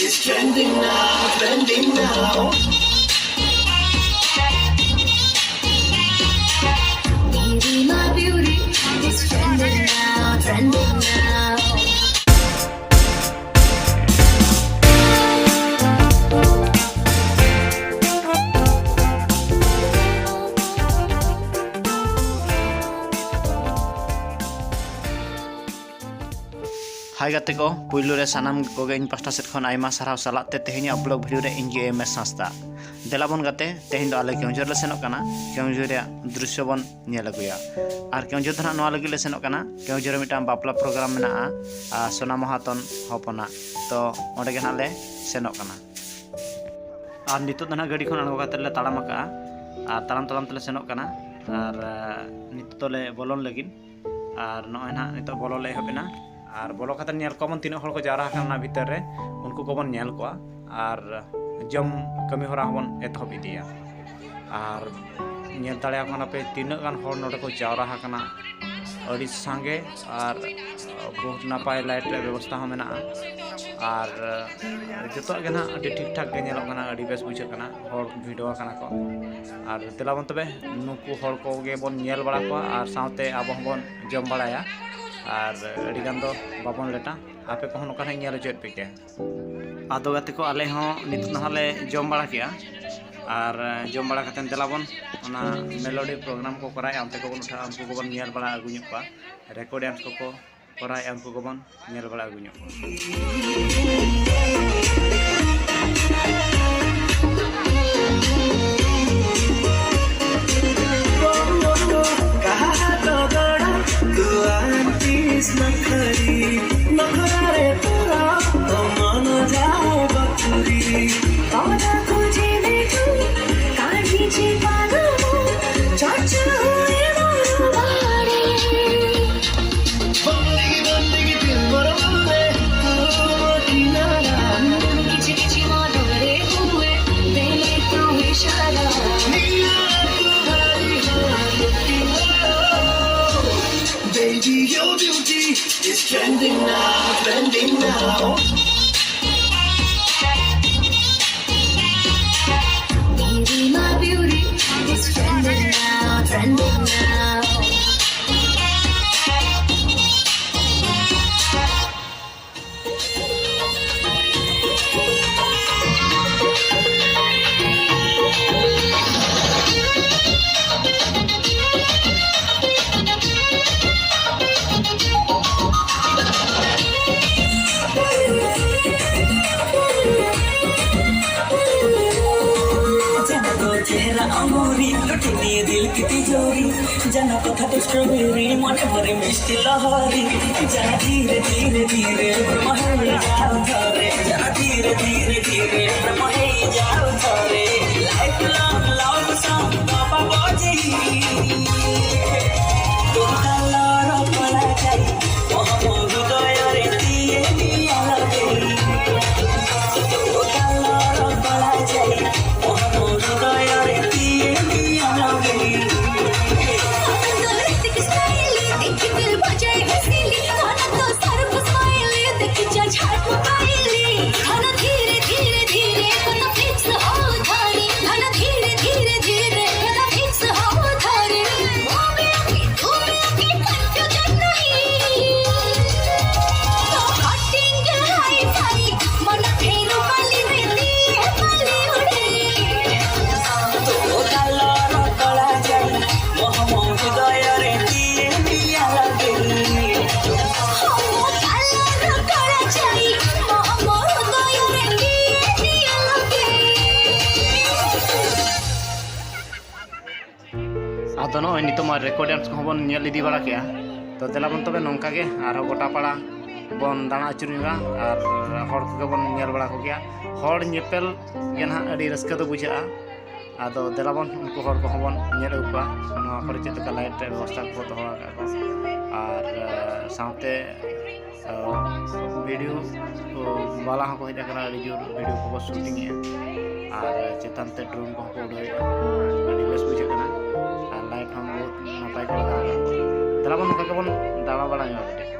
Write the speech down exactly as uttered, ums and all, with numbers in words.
It's trending now, trending now. Beauty, my beauty, it's trending now, trending now. Hi ᱜᱟᱛᱮ ᱠᱚ, ᱯᱩᱭᱞᱩ ᱨᱮ ᱥᱟᱱᱟᱢ ᱠᱚᱜᱮ ᱤᱧ ᱯᱟᱥᱴᱟ ᱥᱮᱫ ᱠᱷᱚᱱ ᱟᱭᱢᱟ ᱥᱟᱨᱦᱟᱣ ᱥᱟᱞᱟᱜ ᱛᱮ ᱛᱮᱦᱮᱧᱟᱜ vlog video ᱨᱮ ᱤᱧ ᱜᱮ ᱮᱢ ᱮᱥ ᱦᱟᱸᱥᱫᱟ᱾ ᱫᱮᱞᱟ ᱵᱚᱱ ᱜᱟᱛᱮ, ᱛᱮᱦᱮᱧ ᱫᱚ ᱟᱞᱮ ᱠᱮᱣᱚᱱᱡᱷᱚᱨ ᱞᱮ ᱥᱮᱱᱚᱜ ᱠᱟᱱᱟ᱾ ᱠᱮᱣᱚᱱᱡᱷᱚᱨ ᱨᱮᱭᱟᱜ ᱫᱨᱤᱥᱥᱚ ᱵᱚᱱ ᱧᱮᱞ ᱟᱹᱜᱩᱭᱟ᱾ ᱟᱨ ᱠᱮᱣᱚᱱᱡᱷᱚᱨ ᱫᱚ ᱱᱟᱦᱟᱜ ᱱᱚᱣᱟ ᱞᱟᱹᱜᱤᱫ ᱞᱮ ᱥᱮᱱᱚᱜ ᱠᱟᱱᱟ᱾ ᱠᱮᱣᱚᱱᱡᱷᱚᱨ ᱨᱮ ᱢᱤᱫᱴᱟᱝ ᱵᱟᱯᱞᱟ program ᱢᱮᱱᱟᱜᱼᱟ, ᱟᱨ ᱥᱳᱱᱟ ᱢᱚᱦᱟᱛᱚᱱ ᱦᱚᱯᱚᱱᱟᱜ᱾ ᱛᱚ ᱚᱸᱰᱮ ᱜᱮ ᱱᱟᱦᱟᱜ ᱞᱮ ᱥᱮᱱᱚᱜ ᱠᱟᱱᱟ᱾ ᱟᱨ ᱱᱤᱛᱚᱜ ᱫᱚ ᱱᱟᱦᱟᱜ ᱜᱟᱹᱰᱤ ᱠᱷᱚᱱ ᱟᱬᱜᱚ ᱠᱟᱛᱮ ᱞᱮ ᱛᱟᱲᱟᱢ ᱟᱠᱟᱜᱼᱟ, ᱟᱨ ᱛᱟᱲᱟᱢ ᱛᱟᱲᱟᱢ ᱛᱮᱞᱮ ᱥᱮᱱᱚᱜ ᱠᱟᱱᱟ᱾ ᱟᱨ ᱟᱸ, ᱱᱤᱛᱚᱜ ᱫᱚᱞᱮ ᱵᱚᱞᱚᱱ ᱞᱟᱹᱜᱤᱫ᱾ ᱟᱨ ᱱᱚᱜᱼᱚᱭ ᱱᱟᱦᱟᱜ ᱱᱤᱛᱚᱜ ᱵᱚᱞᱚ ᱞᱮ ᱮᱦᱚᱵ ᱮᱱᱟ᱾ ᱟᱨ ᱵᱚᱞᱚ ᱠᱟᱛᱮ ᱧᱮᱞ ᱠᱚᱣᱟ ᱵᱚᱱ ᱛᱤᱱᱟᱹᱜ ᱦᱚᱲ ᱠᱚ ᱡᱟᱣᱨᱟ ᱟᱠᱟᱱᱟ ᱚᱱᱟ ᱵᱷᱤᱛᱟᱹᱨ ᱨᱮ, ᱩᱱᱠᱩ ᱠᱚᱵᱚᱱ ᱧᱮᱞ ᱠᱚᱣᱟ᱾ ᱟᱨ ᱡᱚᱢ ᱠᱟᱹᱢᱤ ᱦᱚᱨᱟ ᱦᱚᱸᱵᱚᱱ ᱮᱛᱚᱦᱚᱵ ᱤᱫᱤᱭᱟ᱾ ᱟᱨ ᱧᱮᱞ ᱫᱟᱲᱮᱭᱟᱜ ᱠᱟᱱᱟ ᱯᱮ ᱛᱤᱱᱟᱹᱜ ᱜᱟᱱ ᱦᱚᱲ ᱱᱚᱰᱮ ᱠᱚ ᱡᱟᱣᱨᱟ ᱟᱠᱟᱱᱟ, ᱟᱹᱰᱤ ᱥᱟᱸᱜᱮ᱾ ᱟᱨ ᱵᱚᱦᱩᱛ ᱱᱟᱯᱟᱭ light ᱨᱮᱭᱟᱜ ᱵᱮᱵᱚᱥᱛᱷᱟ ᱦᱚᱸ ᱢᱮᱱᱟᱜᱼᱟ᱾ ᱟᱨ ᱡᱚᱛᱚᱣᱟᱜ ᱜᱮ ᱱᱟᱦᱟᱜ ᱟᱹᱰᱤ ᱴᱷᱤᱠ ᱴᱷᱟᱠ ᱜᱮ ᱧᱮᱞᱚᱜ ᱠᱟᱱᱟ, ᱟᱹᱰᱤ ᱵᱮᱥ ᱵᱩᱡᱷᱟᱹᱜ ᱠᱟᱱᱟ, ᱦᱚᱲ ᱵᱷᱤᱲ ᱟᱠᱟᱱᱟ ᱠᱚ᱾ ᱟᱨ ᱫᱮᱞᱟ ᱵᱚᱱ ᱛᱚᱵᱮ ᱱᱩᱠᱩ ᱦᱚᱲ ᱠᱚᱜᱮ ᱵᱚᱱ ᱧᱮᱞ ᱵᱟᱲᱟ ᱠᱚᱣᱟ ᱟᱨ ᱥᱟᱶᱛᱮ ᱟᱵᱚ ᱦᱚᱸᱵᱚᱱ ᱡᱚᱢ ᱵᱟᱲᱟᱭᱟ᱾ ᱟᱨ ᱟᱹᱰᱤ ᱜᱟᱱ ᱫᱚ ᱵᱟᱵᱚᱱ ᱞᱮᱴᱟ, ᱟᱯᱮ ᱠᱚᱦᱚᱸ ᱱᱚᱝᱠᱟ ᱱᱟᱦᱟᱜ ᱧᱮᱞ ᱦᱚᱪᱚᱭᱮᱫ ᱯᱮ ᱜᱮᱭᱟ᱾ ᱟᱫᱚ ᱜᱟᱛᱮ ᱠᱚ, ᱟᱞᱮ ᱦᱚᱸ ᱱᱤᱛᱚᱜ ᱱᱟᱦᱟᱜ ᱞᱮ ᱡᱚᱢ ᱵᱟᱲᱟ ᱠᱮᱜᱼᱟ᱾ ᱟᱨ ᱡᱚᱢ ᱵᱟᱲᱟ ᱠᱟᱛᱮᱫ ᱫᱮᱞᱟ ᱵᱚᱱ ᱚᱱᱟ ᱢᱮᱞᱳᱰᱤ program ᱠᱚ ᱠᱚᱨᱟᱣᱮᱫᱼᱟ, ᱚᱱᱛᱮ ᱠᱚᱵᱚᱱ ᱩᱴᱷᱟᱹᱜᱼᱟ, ᱩᱱᱠᱩ ᱠᱚᱵᱚᱱ ᱧᱮᱞ ᱵᱟᱲᱟ ᱟᱹᱜᱩ ᱧᱚᱜ ᱠᱚᱣᱟ, record dance ᱠᱚᱠᱚ ᱠᱚᱨᱟᱣᱮᱫᱼᱟ, ᱩᱱᱠᱩ ᱠᱚᱵᱚᱱ ᱧᱮᱞ ᱵᱟᱲᱟ ᱟᱹᱜᱩ ᱧᱚᱜ ᱠᱚᱣᱟ᱾ अंगूरी लुटिनी दिल की तिजोरी, जाना कथा तो स्ट्रॉबेरी, मन भरे मिष्टी लहरी, जाना धीरे धीरे धीरे, प्रेम हो जाओ धरे, जाना धीरे धीरे धीरे, प्रेम हो जाओ धरे। लाइफ लॉन्ग लव सॉन्ग बाबा बाजी, तुम कलर पड़ा जाई, मोह मोह हृदय रे दिए दिया लगे। ᱟᱫᱚ ᱱᱚᱜᱼᱚᱭ ᱱᱤᱛᱚᱜ ᱢᱟ ᱨᱮᱠᱚᱨᱰ ᱰᱮᱱᱥ ᱠᱚᱦᱚᱸ ᱵᱚᱱ ᱧᱮᱞ ᱤᱫᱤ ᱵᱟᱲᱟ ᱠᱮᱜᱼᱟ᱾ ᱛᱚ ᱫᱮᱞᱟ ᱵᱚᱱ ᱛᱚᱵᱮ ᱱᱚᱝᱠᱟ ᱜᱮ ᱟᱨᱦᱚᱸ ᱜᱚᱴᱟ ᱯᱟᱲᱟ ᱵᱚᱱ ᱫᱟᱬᱟ ᱟᱹᱪᱩᱨ ᱧᱚᱜᱟ ᱟᱨ ᱦᱚᱲ ᱠᱚᱜᱮ ᱵᱚᱱ ᱧᱮᱞ ᱵᱟᱲᱟ ᱠᱚᱜᱮᱭᱟ᱾ ᱦᱚᱲ ᱧᱮᱯᱮᱞ ᱜᱮ ᱱᱟᱦᱟᱜ ᱟᱹᱰᱤ ᱨᱟᱹᱥᱠᱟᱹ ᱫᱚ ᱵᱩᱡᱷᱟᱹᱜᱼᱟ᱾ ᱟᱫᱚ ᱫᱮᱞᱟ ᱵᱚᱱ ᱩᱱᱠᱩ ᱦᱚᱲ ᱠᱚᱦᱚᱸ ᱵᱚᱱ ᱧᱮᱞ ᱟᱹᱜᱩ ᱠᱚᱣᱟ, ᱱᱚᱣᱟ ᱠᱚᱨᱮ ᱪᱮᱫ ᱞᱮᱠᱟ ᱞᱟᱭᱤᱴ ᱨᱮ ᱵᱮᱵᱚᱥᱛᱷᱟ ᱠᱚ ᱫᱚᱦᱚ ᱟᱠᱟᱫ ᱠᱚ, ᱟᱨ ᱥᱟᱶᱛᱮ ᱵᱷᱤᱰᱤᱭᱳ ᱵᱟᱞᱟ ᱦᱚᱸᱠᱚ ᱦᱮᱡ ᱟᱠᱟᱱᱟ, ᱟᱹᱰᱤ ᱡᱳᱨ ᱵᱷᱤᱰᱤᱭᱳ ᱠᱚᱠᱚ ᱥᱩᱴᱤᱝ ᱮᱫᱼᱟ ᱟᱨ ᱪᱮᱛᱟᱱ ᱛᱮ ᱰᱨᱳᱱ ᱠᱚᱦᱚᱸ ᱠᱚ ᱩᱰᱟᱹᱣᱮᱫᱼᱟ᱾ ᱟᱹᱰᱤ ᱵᱮᱥ ᱵᱩᱡᱷᱟᱹᱜ ᱠᱟᱱᱟ ᱟᱨ ᱞᱟᱭᱤᱴ ᱦᱚᱸ ᱵᱚᱦᱩᱛ ᱱᱟᱯᱟᱭ ᱠᱚ ᱞᱟᱜᱟᱣ ᱟᱠᱟᱫ ᱠᱚᱣᱟ᱾ ᱫᱮᱞᱟ ᱵᱚᱱ ᱱᱚᱝᱠᱟ ᱜᱮᱵᱚᱱ ᱫᱟᱬᱟ ᱵᱟᱲᱟ ᱧᱚᱜᱟ ᱠᱟᱹᱴᱤᱡ᱾